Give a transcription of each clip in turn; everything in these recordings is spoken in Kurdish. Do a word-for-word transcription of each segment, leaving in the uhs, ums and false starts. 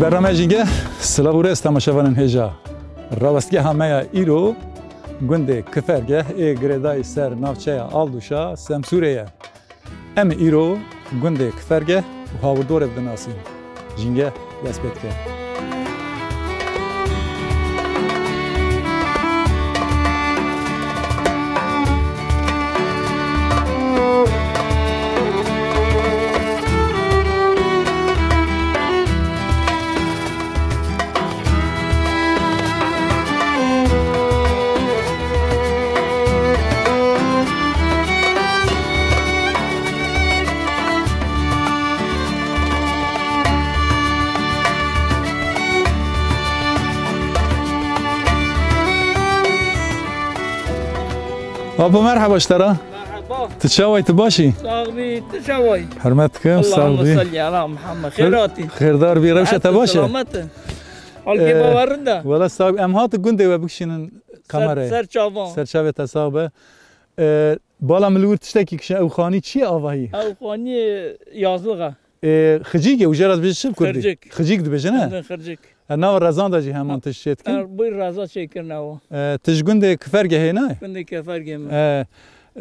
Bernameya Jîngeh, silav û rêz temaşevanên hêja. Rawestgeha me ya îro gundê Kifergeh ê girêdayî ser navçeya Aldûşa Semsûrê ye. Em ê îro gundê Kifergeh û hawirdorê bidinasîn. Jîngeh dest pê dike. Apo, merhaba ji te re. Merhaba. Tu çawa yî, tu baş î? Sax bî, tu çawa yî? Hurmet dikim, sax bî. Allahümme salli ala Muhammed. Xêr hatî. Xêrdar bî, rewşa te baş e? Selamet e. Halkê bawerin de. Wela sax bî. Em hatin gundê we bikişînin kamerayê. Ser çavan. Serçavê te sax be. Ee, bala min li wir tiştekî kişe, ew xanî çi ye avahî? Ew xanî yazlix e. Ê, xicîk e, û jê re dibêje çi bi kurdî? Xircik. Xicîk dibêje, ne? Xircik. E, nava rezan de jî heman tişt çêdikin. Er, bûy reza çêkirine o. E, tu ji gundê Kifergehê ne? Gundê Kefergê me. E,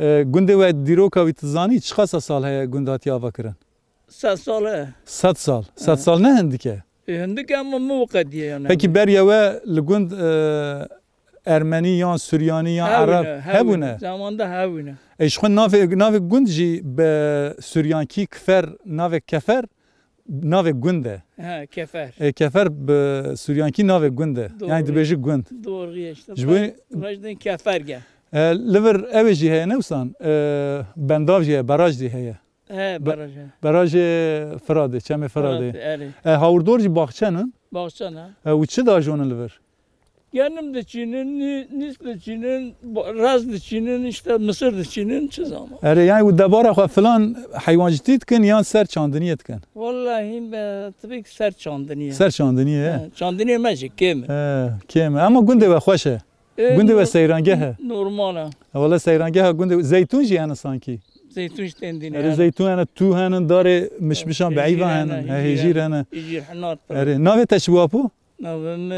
e, gundê we dîroka wî tu zanî, çiqasa sal heye gund hatiye avakirin? Sed sal e. Sed sal. Sed sal ne hindik e? E, hindik e, ama min weke diye yani. Pekî beriya we li gund, e, Ermenî yan Suryanî yan Ereb hebûne? Hebûne. Zamanda hebûne. E, ji xwe navê, navê gund jî bi Suryankî Kifer, navê Kefer, navê gund e. He, Kefer. E, Kefer bi Suryankî navê gund e. Doğru. Yani dibêje gund. Doğru işte. Ji bo Rejden Keferge. E, li vir ew jî heye ne wisa, e, bendav jî heye, baraj jî heye. He, baraj e. Barajê Firadê, Çemê Firadê. Firadê, erê. E, hawirdor jî baxçe ne? Baxçe ne? E, û çi dajonin li vir? Genim diçînin, nî-, nîs diçînin, ba-, rez diçînin, işte misir diçînin, çi zaman. Erê, yani û debara xwe filan heywancîtî dikin yan ser çandiniyê dikin? Wallahî be, tabii ki ser çandiniyê. Ser çandiniyê, he. He, çandiniyê me jî kêm e. He, kêm e. Ama gundê we xweş e. E, gundê we seyrangeh e. Normal e. Wele seyrangeha gundê, zeytûn jî hene sankî. Zeytûn jî tên dîne. Erê, zeytûn hene, tû hene, darê mişmişan bi eyva hene. He, hêjîr hene. Hêjîr hinar pir. Erê, navê te çi bû apo? Navê min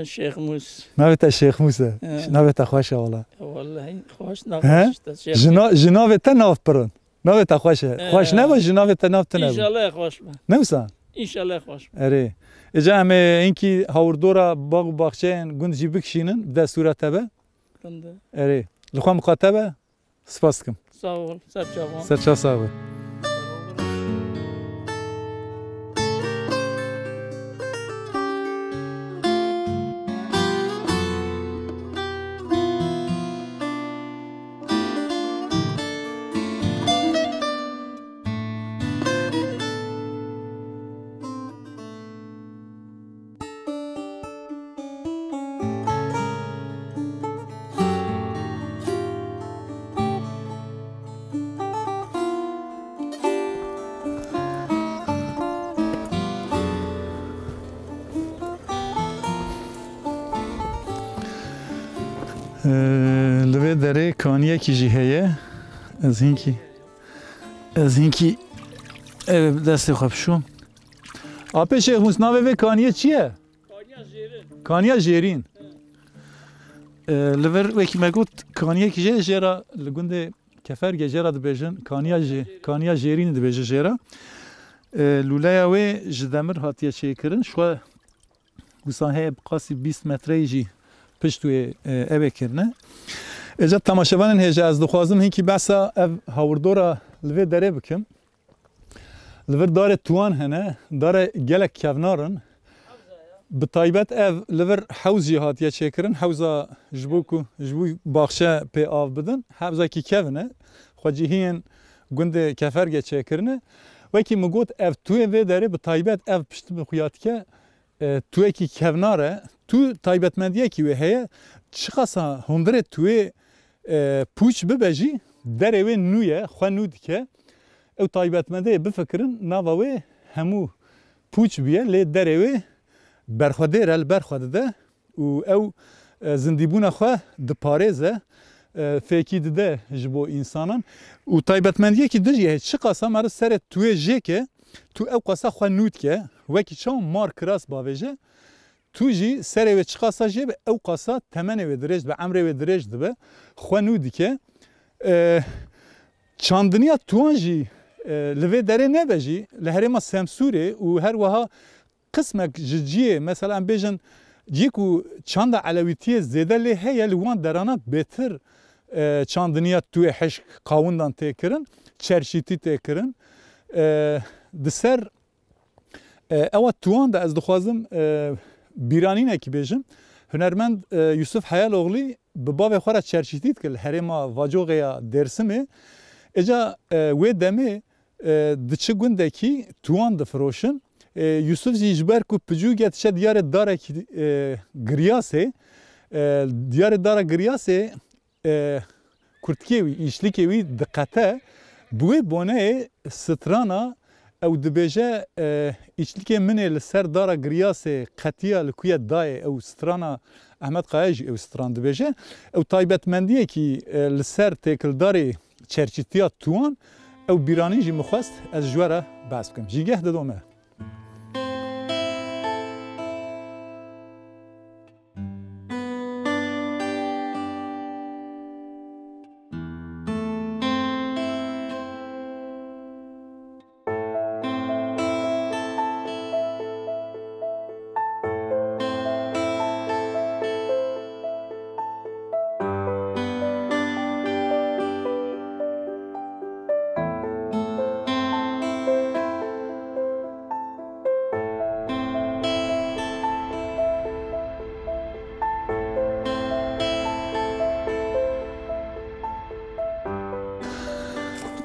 Şêx Mûs. Navê te Şêx Mûs e. He. Navê te xweş e wala. Wallahî xweş, he? Navê xweş e. Ji na-, ji navê te nav pir in. Navê te xweş e. Ee, xweş nebe, ji navê te nav tune bû. Înşallah xweş be. Ne wisa? Înşallah xweş be. Erê. Îca em ê hinkî hawirdora bax û baxçeyên gund jî bikişînin, bi destûra te be. Gund e. Erê. Li xwe miqate be. Spas dikim. Sağ ol. Ser çavan. Ser çav sax be. Ee, li vê derê kaniyekî jî heye. Ez hinkî, ez hinkî ev destê xwe bişûm. Apê Şêx Mûs, navê vê kaniyê çi ye? Kaniya Jêrîn. Kaniya Jêrîn. Ee, li vir wekî me got, kaniyekî jê, jê re li gundê Kefergê jê re dibêjin, Kaniya Jê-, Kaniya Jêrîn dibêje jê re. Ee, lûleya wê ji demir hatiye çêkirin. Ji xwe wisa heye bi qasî bîst metreyê jî pişt wê, e, ew ê kirine. Êca temaşevanên hêja, ez dixwazim hinkî behsa ev hawirdora li vê derê bikim. Li vir darê tuwan hene, darê gelek kevnar in. Bi taybet ev li vir hewz jî hatiye çêkirin. Hewza ji bo ku, ji bo baxçe pê av bidin, hewzekî kevin e. Xwecihiyên gundê Kefergê çêkirine. Wekî min got, ev tuyê vê derê bi taybet ev piştî min xuya dike, e, tuyekî kevnar e. Tu taybetmendiyekî wê heye. Çiqasa hundirê tuyê, e, pûç bibe jî, derê wê nû ye, xwe nû dike. Ew taybetmendiyê bifikirin, nava wê hemû pûç bûye, lê derê wê berxwedêr e, li ber xwe dide û ew, e, zindîbûna xwe diparêze, e, fêkî dide ji bo însanan. Û taybetmendiyekî din jî heye, çiqasa meriv serê tuyê jêke, tu ew qasa xwe nû dike, wekî çawa mar kiras bavêje, tu jî serê wê çiqasa jê be, ew qasa temenê wê dirêj dibe, emrê wê dirêj dibe, xwe nû dike. E, çandiniya tuwan jî, e, li vê derê nebe jî, li herêma Semsûrê û her wiha qismek ji cihê, mesela em bêjin, cihê ku çanda elewîtiyê zêde lê heye, li wan derana bêtir, e, çandiniya tuwê hişk qawindan tê kirin, çerşîtî tê kirin. E, di ser, e, ewa tuwan de ez dixwazim, e, bîranînekî bêjim. Hunermend, e, Yusuf Heyaloğlu bi bavê xwe re çerşîtî dikir li herêma Vacoxê ya Dêrsimê. Êca, e, wê demê e, diçi gundekî tuwan difiroşin. E, Yusuf jî ji ber ku picûk e, diçe diyarê darekî, e, giryasê, e, diyarê dara giryasê, e, kurtikê wî, îşlikê wî diqete. Bi wê boneyê strana ew dibêje, e, îşlikê min ê li ser dara giryasê qetiya li ku ye dayê, ew strana Ehmed Kaya jî ew stran dibêje. Ew taybetmendiyekî, e, li ser têkildarê çerçîtiya tuwan, ew bîranîn jî min xwest ez ji we re behs bikim. Jîgeh dido me.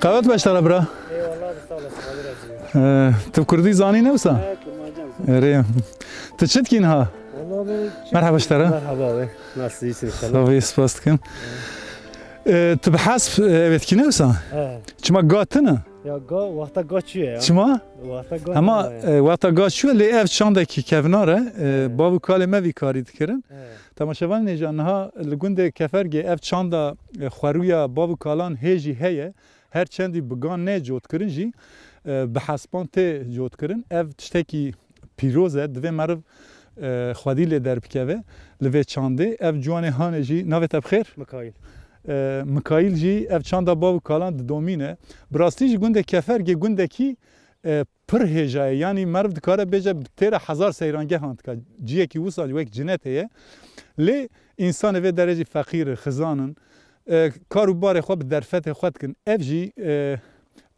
Qewet beşdara bira. Eyvallah, sağ olasın, Allah razı olsun. Ee, tu Kurdî zanî ne wisa? He, kurmancam. Erê. Tu çi dikî niha? Vallahi ben Merhaba ji te re. Merhaba abi. Nasıl, iyisin inşallah? Sağ ol, spas dikim. Ee, tu bi hesp, e, ev dikî ne wisa? He. Çima ga tune? Ya ga, wexta ga çûye ya. Çima? Wexta ga Hema, tune ya. E, wexta ga çûye lê ev çandekî kevnar e. E, bav û kalê me vî karî dikirin. He. Temaşevanên hêja niha li gundê Kefergê ev çanda, e, xwerûya bav û kalan hê jî heye. Her çendî bi gan nê cotkirin jî, e, bi hespan tê cotkirin. Ev tiştekî pîroz e, divê meriv, e, xwedî lê derbikeve li vê çandê. Ev ciwanê hanê jî navê te bi xêr? Mikaîl. E, Mikaîl jî ev çanda bav û kalan didomîne. Bi rastî jî gundê Kefergê gundekî, e, pir hêja ye. Yanî meriv dikare bêje bi têra hezar seyrangehan dika. Ciyekî wisa wek cinetê ye. Lê însanê vê derê jî feqîr in, xizan in. E, kar û barê xwe bi derfetê xwe dikin. Ev jî, e,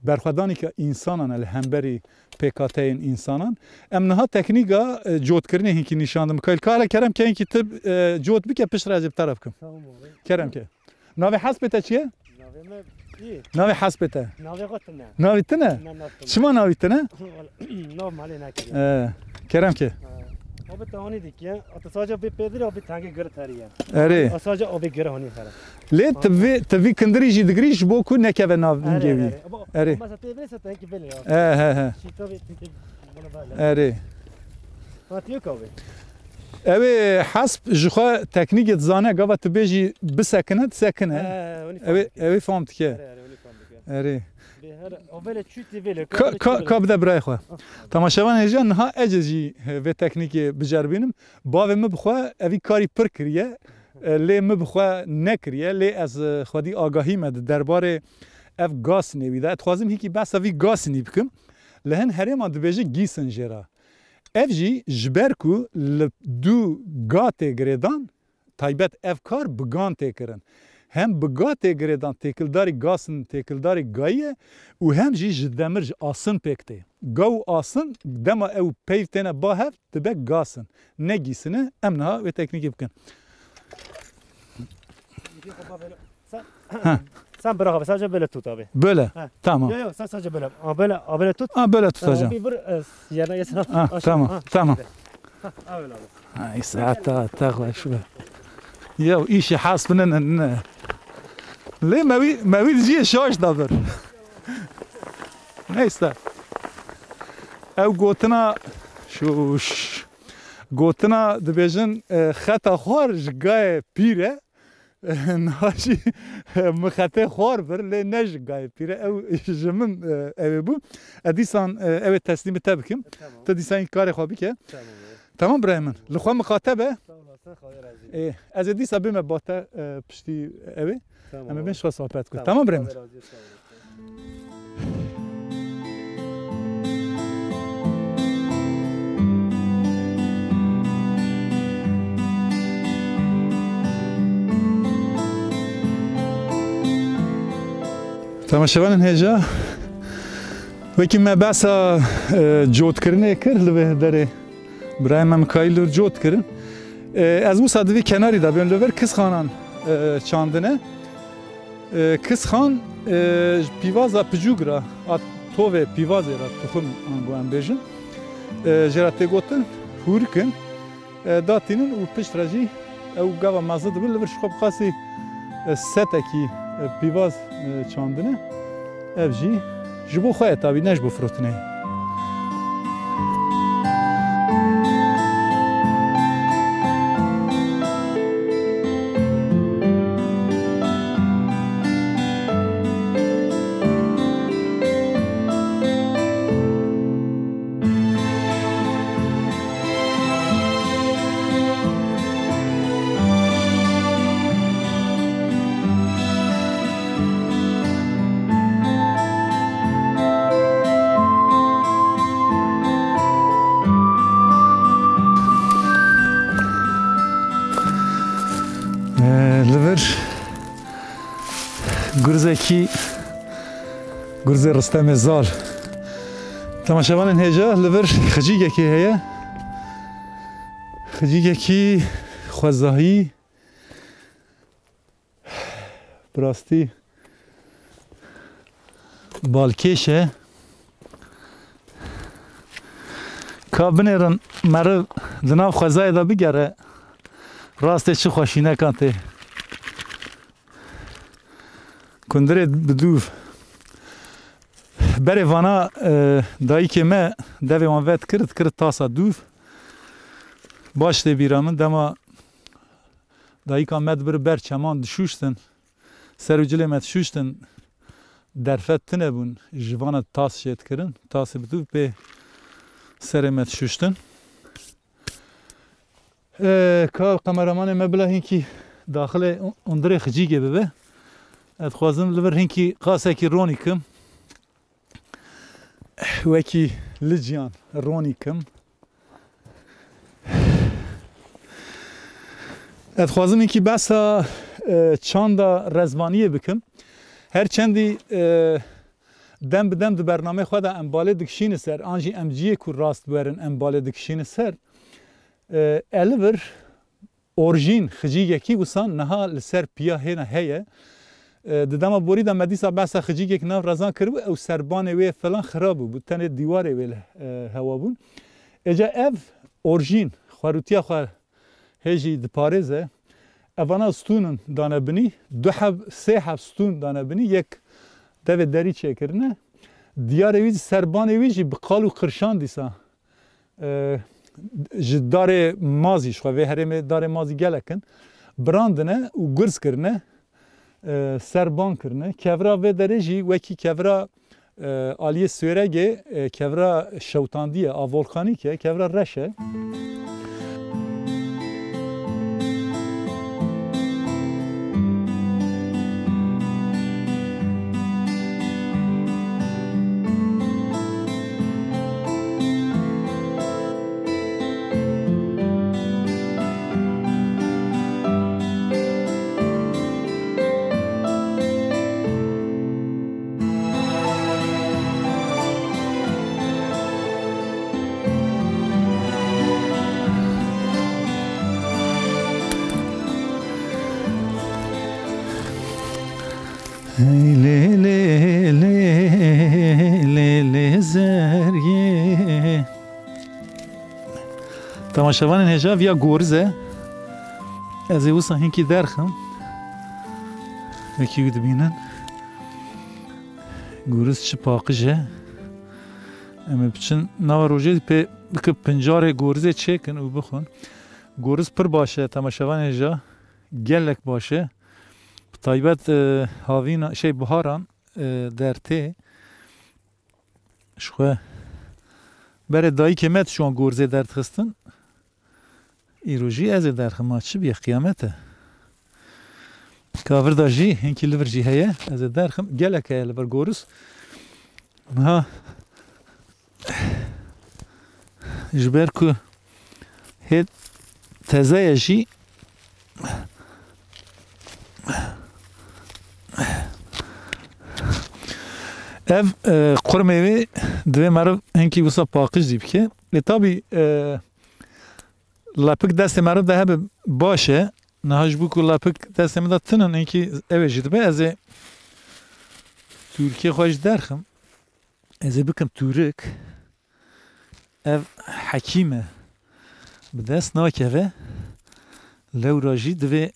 berxwedanîka însanan e li hemberî pêkhateyên însanan. Em niha teknîka, e, cotkirinê hinkî nîşan din. Mikaîl, ka hele kerem ke hinkî tu, e, cot bike, piştre ez ê bi te re bikim. Tamam abi. Kerem ke. Navê hespê te çi ye? Navê me iyi. Navê hespê te? Navê xwe tune. Navê tune? Ne, nav tune. Çima navê tune? Nav malê nekiriye. Ee, kerem ke. Ee, abi te hanî dikiye. Ata sadece bir pedir abi tenge gir teriye. Erê. Ata sadece abi gir hanî xere. Lê tu vê, tu vê kindirî jî digirî ji bo ku nekeve nav Erê, ningê wî. Erê. Ama, Erê. Ama mesela te bilirse te ki bilir ya. He, he, he. Şî tabii, tabii, bunu böyle. Erê. Ha, diyor ki abi. Ew ê hesp ji xwe teknîkê dizane, gava tu bêjî bisekine, disekine. He, onu Ew ê, fark ew ê fam dike. Erê, erê, onu fark dike. Erê. Bê her, o böyle çû tê vê le, Ka, böyle ka, çû ka bide birayê xwe. Ah. Temaşevan hêja niha ez ê jî, e, vê teknîkê biceribînim. Bavê min bi xwe evî karî pir kiriye. E, lê min bi xwe nekiriye. Lê ez, e, xwedî agahî me di derbarê ev gasinê wî de. Ez dixwazim hîkî behsa vî gasinî bikim. Li hin herêman dibêje gîsin jê re. Ev jî ji ber ku li dû ga tê girêdan, taybet ev kar bi gan tê kirin. Hem bi ga tê girêdan têkildarî gasin, têkildarî gayî ye û hem jî ji demir, ji asin pêk tê. Ga û asin dema ew peyv têne ba hev dibe gasin. Ne gîsine, em niha wê teknîkê bikin. Sen, Ha. sen bırak abi, sadece böyle tut abi. Böyle. Ha. Tamam. Yok yok, sen sadece böyle. Aa, böyle, aa, böyle tut. Ha, böyle Ha, tutacağım. Bir vur, e, yerine geçsin. Ha, Ha, aşağı. Tamam, Ha, tamam. Ha, ha, öyle abi. Ha, işte hatta, hatta koy şu. Ya işi hasbının ne? Le mevi, mevi diye şaş da bir. Neyse. Ev gotina şu, ş-, gotina dibêjin, e, xeta xwar ji gayê pîre. Niha jî min xetê xwar bir, lê ne ji gayê pîre, ew ji min, e, ew ê bû. Ez dîsan, e, ew ê teslîmî te bikim. Tamam. Tu dîsan karê xwe bike. Tamam. Tamam birayê min. Li xwe miqate be. Sağ olasın, Xwedê razî. Ê, ez ê dîsa bime ba te, e, piştî ew ê. Tamam. Em ê bên ji xwe sohbet bikin. Tamam. Tamam birayê min. Xwedê razî olsun, sağ olasın. Temaşevanên hêja, wekî me behsa, e, cotkirinê kir li vê derê. Birayê me Mikaîl li wir cot kirin. E, ez wisa di vî kenarî de bêm, li vir Kisxanan, e, çandine. E, Kisxan, e, ji pîvaza Picûg re, a tovê pîvazê re, tuxum ango em bêjin, e, jê re tê gotin Hûrikin, e, datînin û pişt re jî ew gava mezin dibin, li vir ji xwe bi qasî, e, setekî, e, pîvaz, e, çandine. Ev jî ji bo xwe ye tabî, ne ji bo firotinê ye. Ee, li vir gurzekî, gurzê Ristemê Zal. Temaşevanên hêja, li vir xicîgekê heye. Xicîgekî xwezayî. Bi rastî balkêş e. Ka binêrin meriv di nav xwezayê de bigere, rastê çi xweşînekan tê. Kundirê bi dûv. Berê vana, e, dayikê me devê wan vedikir, dikir tasa dûv. Baş tê bîra min, dema dayika me dibir ber çeman dişûştin, ser û cilê me dişûştin, derfet tune bûn, ji vana tas jê dikirin, tasê bi dûv pê serê me dişûştin. E, ka kameramanê me bila hinkî daxilê hundirê xicîgê bibe. Ez dixwazim li vir hinkî qasekî ronî kim. Wekî li ciyan ronî kim. Ez dixwazim hinkî behsa, e, çanda rezvaniyê bikim. Her çendî, e, dem bi dem di bernameyê xwe de em balê dikişîne ser, an jî em ciyê ku rast werin em balê dikişîne ser. E, e, li vir orjîn xicîgekî wisa niha li ser piya hêna heye. E, di dema borî de me dîsa behsa xicîgek nav rezan kiribû, ew serbanê wê falan xirab bû, bû tenê dîwarê wê li, e, hewa bûn. Êca ev orjîn xwerûtiya xwe hê jî diparêze. Evana stûnin dane binî, du heb, sê heb stûn dane binî, yek devê derî çêkirine. Diyarê wî jî, serbanê wî jî bi qal û qirşan dîsa e, ji darê mazî, ji xwe vê herêmê darê mazî gelek in, birandine û gurz kirine, e, serban kirine. Kevra vê derê jî wekî kevra, e, aliyê Swêregê, e, kevra şewtandî ye, a volkanîk e, kevra reş e. Hey lê lê lê lê lê zergê. Temaşevanên hêja, viya goriz e. Ez ê wisa hinkî derxim. Wekî wî dibînin. Goriz çi paqij e. Em ê biçin nava rojê pê bike pincarê gorizê çêkin û bixwin. Goriz pir baş e, temaşevanên hêja. Gelek baş e. Taybet, e, havîna, şey, biharan, e, dertê. Ji xwe berê dayikê me dişiwan gorzê derdixistin. Îro jî ez ê derxim, ma çi bîye, qiyamet e. Ka vir da jî, hinkî li vir jî heye, ez ê derxim, gelek heye li vir goriz. Niha ji ber ku hê teze ye jî, ev, e, qurmê wê divê meriv hinkî wisa paqij jî bike. Lê tabî, e, lepik destê meriv de hebe baş e. Niha ji bo ku lepik destê min de tinin, hinkî ew ê jî dibe, ez ê tûrikê xwe jî derxim. Ez ê bikim tûrik. Ev hekîm e. Bi dest nakeve. Lewra jî divê,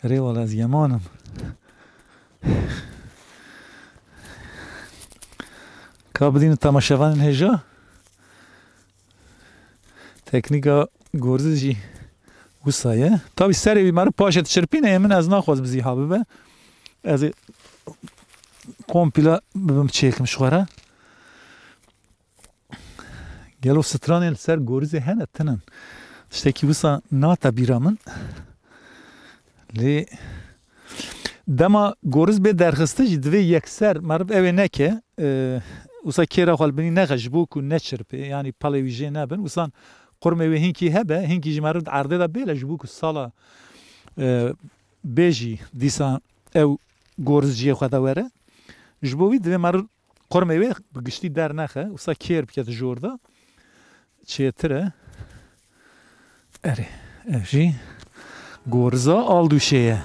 rê wala ez yemanim. Ka bidînin temaşevanên hêja. Teknîka gorzî jî wisa ye. Tabî serê wî meriv paşê diçirpîne, ê min ez naxwazim zîha bibe. Ez ê kompîla bibim çêkim ji xwe re. Gelo stranên li ser gorizê hene, tinin? Tiştekî wisa nate bîra min. Lê dema goriz bê derxiste jî divê yekser meriv ew ê neke, e, wisa kêra xwe li binî nexe ji bo ku neçirpê, yanî pelê wî jê nebin. Wisan qurmê wê hinkî hebe, hinkî ji meriv di erdê de bêle ji bo ku sala, e, bê jî dîsa ew goriz cihê xwe de were. Ji bo wî divê meriv qurmê wê bi giştî dernexe, wisa kêr bike di jor de, çêtir e. Erê, ev jî goriza aldûşê ye.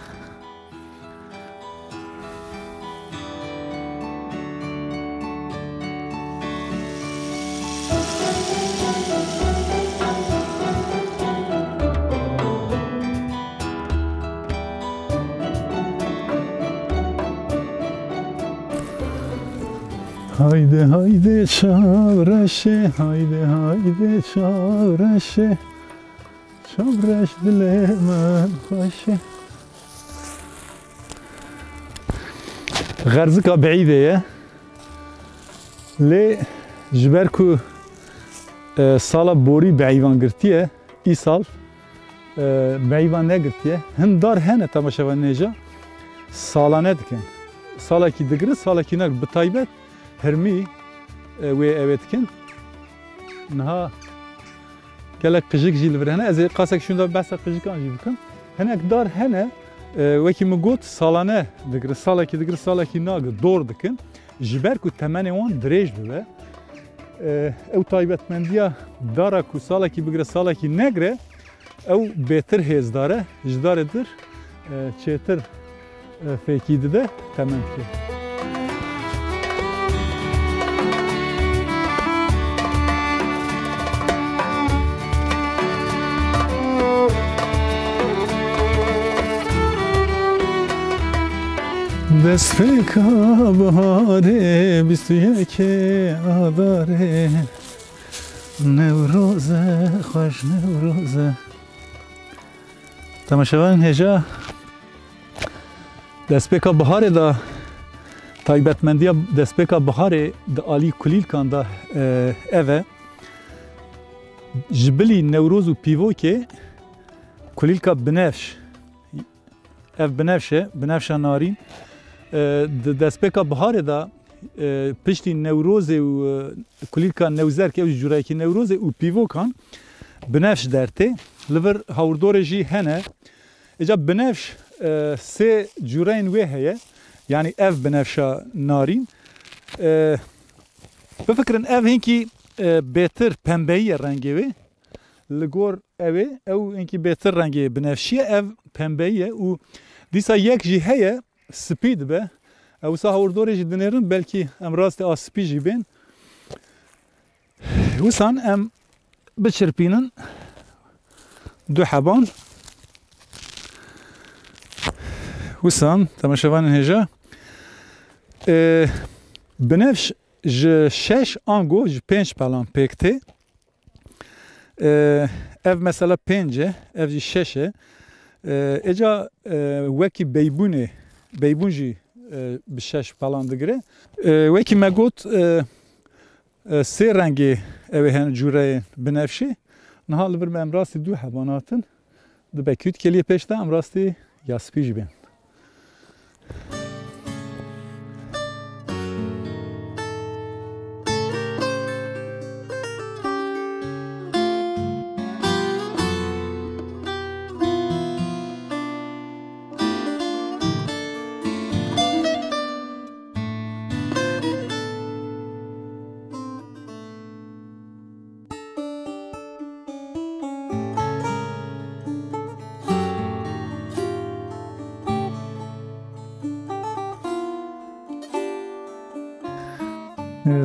Haydi haydi çavreşê, haydi haydi çavreşê. Çavreş dilê min xweşê. Xerzika Beîdê ye. Lê ji ber ku, e, sala borî Beîvan girtiye, îsal, e, Beîvan negirtiye. Hin dar hene temaşevanên hêja salane dikin. Salekî digire, salekî nagire. Bi taybet hirmî, e, wê ew ê dikin. Niha gelek qijik jî li vir hene. Ez ê qasek şûnda behsa qijikan jî bikim. Hinek dar hene, e, wekî min got, salane digire, salekî digire, salekî nagire, dor dikin. Ji ber ku temenê wan dirêj bibe, e, ew taybetmendiya dara ku salekî bigire, salekî negire, ew bêtir hêzdar e, ji darê dir, e, çêtir, e, fêkî dide, temen dike. Destpêka biharê, bîst û yekê Adarê, Newroze, xweş Newroze. Temaşevanên hêja, destpêka biharê de, taybetmendiya destpêka biharê di alî kulîlkan de, e, ev e. Ji bilî Newroz û Pîvokê kulîlka binefş, ev binefş e, binefşa narîn, e, di destpêka biharê de, e, piştî Newrozê û, e, kulîlka Newzerkê, ew jî cureyekî Newrozê û Pîvokan, binefş dertê. Li vir hawirdorê jî hene. Îca binefş, e, sê cureyên wê heye. Yanî ev binefşa narîn. E, bifikirin ev hinkî, e, bêtir pembeyî ye rengê wê. Li gor ew ê, ew hinkî bêtir rengê binefşî ye, ev pembeyî ye û dîsa yek jî heye, spî dibe. Ew wisa hawirdorê jî dinêrin, belkî em rastê a spî jî bên. Wisan em biçirpînin du heban. Wisan, temaşevanên hêja, e, binefş ji şeş ango ji pênc pelan pêk tê. E, ev mesela pênc e, ev jî şeş e. E, êca, e, wekî beybûnê, beybûn jî, e, bi şeş pelan digire. E, wekî me got, e, e, sê rengê ew ê hene cûreyên binefşê. Niha li vir me em rastî du heban hatin. Dibe kût keliyê pêş de em rastî ya spî jî bên.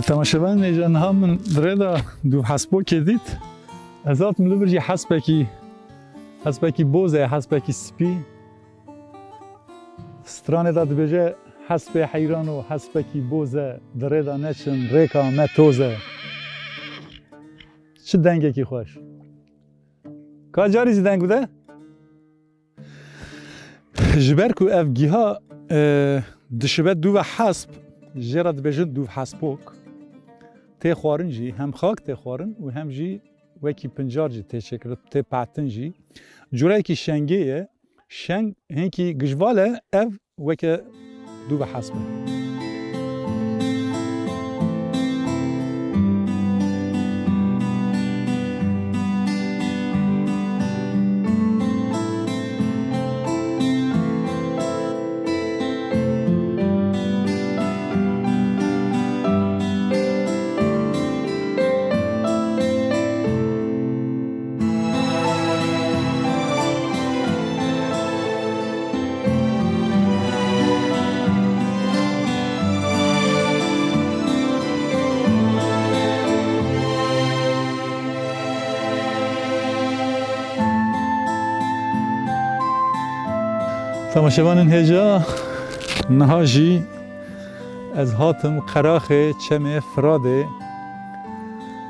Temaşevanên hêja, niha min di rê de dûvhespokê dît. Ez hatim li vir jî hespekî, hespekî boz e, hespekî spî. Stranê de dibêje, "Hespê heyran û hespekî boz e, di rê de neçin, rêka me toz e." Çi dengekî xweş. Ka carî jî deng bide. Ji ber ku ev giha, e, dişibe dûve hesp, jê re dibêjin dûvhespok. Tê xwarin jî, hem xak tê xwarin û hem jî wekî pincar jî tê çêkirin, tê petin jî. Cureyekî şengê ye. Şeng hinkî gijval e, ev weke dûve hesp e. Temaşevanên hêja, niha jî ez hatim qeraxê çemê Firadê.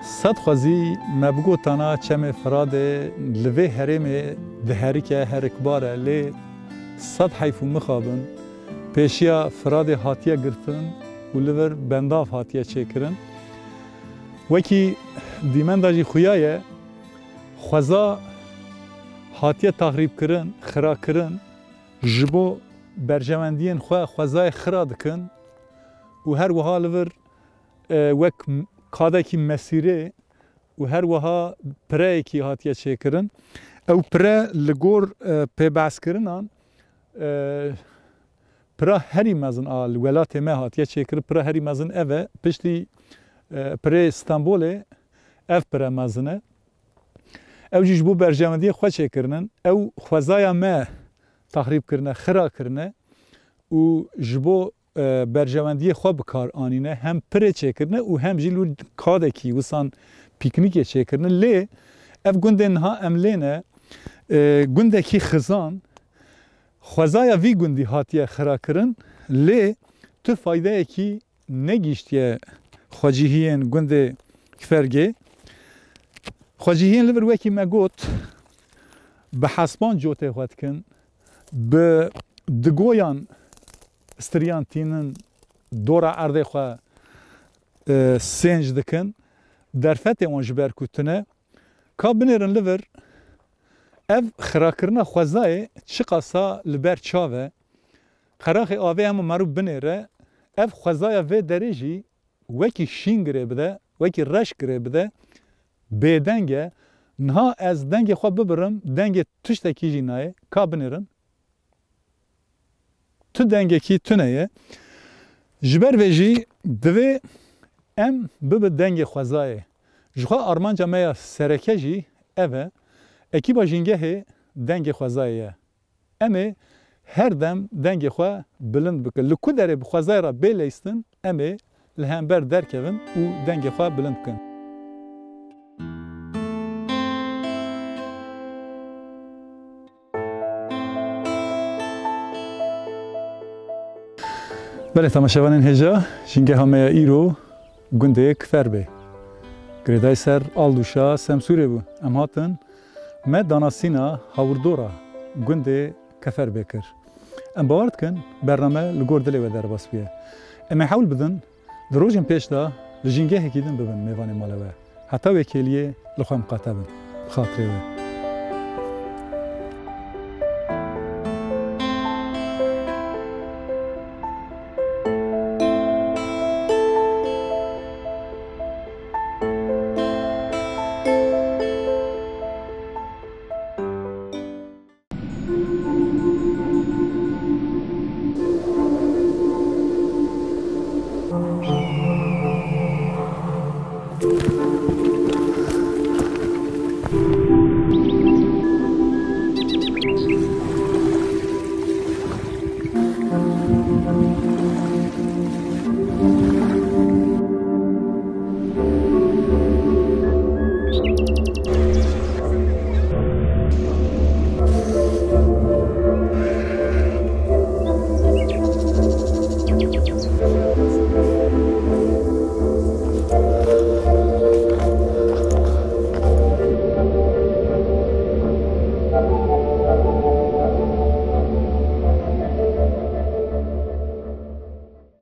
Sed xwezî me bigotana çemê Firadê li vê herêmê diherike, herikbar e, lê sed heyf û mixabin pêşiya Firadê hatiye girtin û li vir bendav hatiye çêkirin. Wekî dîmenda jî xuya ye, xweza hatiye taxrîbkirin, xirakirin, ji bo berjewendiyên xwe xwezayê xira dikin û her wiha li vir, e, wek m-, kadekî mesîrê û her wiha pireyekî hatiye çêkirin. Ew pire li gor, e, pêbehskirinan, e, pira herî mezin a li welatê me hatiye çêkirin, pira herî mezin ev e. Piştî, e, pirê Stenbolê ev pire mezin e. Ew jî ji bo berjewendiyê xwe çêkirinin. Ew xwezaya me taxrîb kirine, xira kirine û ji bo, e, berjewendiyê xwe bi kar anîne. Hem pirê çêkirine û hem jî li kadekî wisan pîknîkê çêkirine. Lê ev gundê niha em lê ne, e, gundekî xizan, xwezaya vî gundî hatiye xira kirin, lê tu faydeyekî negihîştiye xwecihiyên gundê Kifergê. Xwecihiyên li vir, wekî me got, bi hespan cotê xwe dikin, bi digoyan, stiriyan tînin, dora erdê xwe, e, sênc dikin. Derfetê wan ji ber ku tune. Ka binêrin li vir, ev xirakirina xwezayê çiqasa li ber çav e. Qeraxê avê hema merû binêre, ev xwezaya vê derê jî wekî şîn girê bide, wekî reş girê bide, bêdeng e. Niha ez dengê xwe bibirim, dengê tiştekî jî nayê. Ka binêrin. Tu dengekî tune ye. Ji ber vê jî divê em bibe dengê xwezayê. Ji xwe armanca me ya sereke jî ev e. Ekîba Jîngehê dengê xwezayê ye. Em ê her dem dengê xwe bilind bikin. Li ku derê bi xwezayê re bê leyistin, em ê li hember derkevin û dengê xwe bilind bikin. Belê, temaşevanên hêja, jîngeha me ya îro gundê Kifer bê. Girêdayî ser Aldûşa Semsûrê bû. Em hatin me danasîna hawirdora. gundê Keferbê kir. Em bawer dikin bername li gor dilê we derbas bûye. Em ê hewl bidin di rojên pêş de li jîngehekî din bibin mêvanê mala we. Heta wê kêliyê li xwe miqate bin. Bi xatirê we.